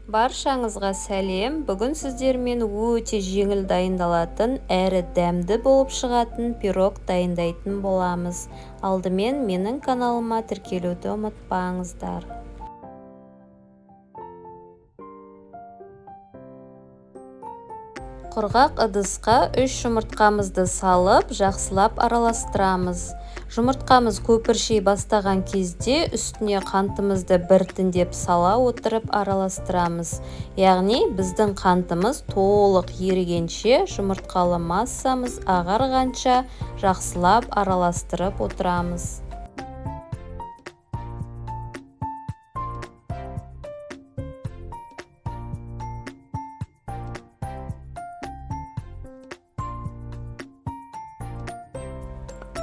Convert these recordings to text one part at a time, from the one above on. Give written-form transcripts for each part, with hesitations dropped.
Баршаңызға сәлем! Бүгін сіздермен өте жеңіл дайындалатын, әрі дәмді болып шығатын пирог дайындайтын боламыз. Алдымен менің каналыма тіркелуді ұмытпаңыздар. Құрғақ ыдысқа 3 жұмыртқамызды салып, жақсылап араластырамыз. Жұмыртқамыз көпіршей бастаған кезде үстіне қантымызды біртіндеп сала отырып араластырамыз. Яғни біздің қантымыз толық ерігенше, жұмыртқалы массамыз ағарғанша жақсылап араластырып отырамыз.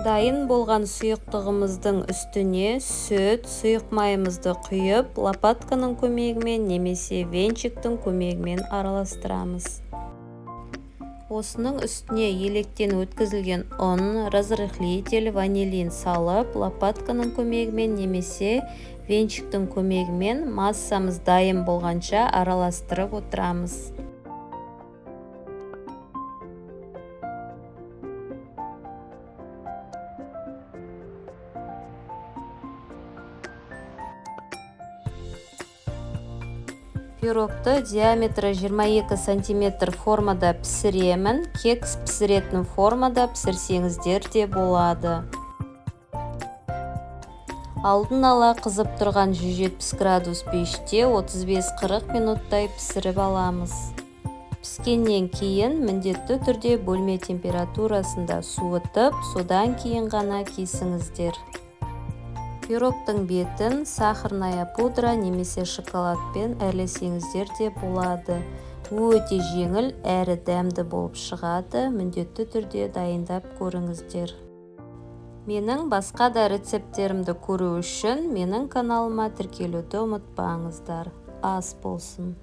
Дайын болған сұйықтығымыздың үстіне сүт, сұйық майымызды құйып, лопатканың көмегімен немесе венчиктің көмегімен араластырамыз. Осының үстіне електен өткізілген ұн, разрыхлитель, ванилин салып, лопатканың көмегімен немесе венчиктің көмегімен массамыз дайын болғанша араластырып отырамыз. Пирогты диаметрі 22 сантиметр формада пісіремін. Кекс пісіретін формада пісірсеңіздер де болады. Алдын ала қызып тұрған 170 градус пеште 35-40 минуттай пісіріп аламыз. Піскеннен кейін міндетті түрде бөлме температурасында суытып, содан кейін ғана кесіңіздер. Пирогтың бетін сахарная пудра немесе шоколадпен әрлесеңіздер де болады. Өте жеңіл әрі дәмді болып шығады. Міндетті түрде дайындап көріңіздер. Менің басқа да рецепттерімді көру үшін менің каналыма тіркелуді ұмытпаңыздар. Ас болсын!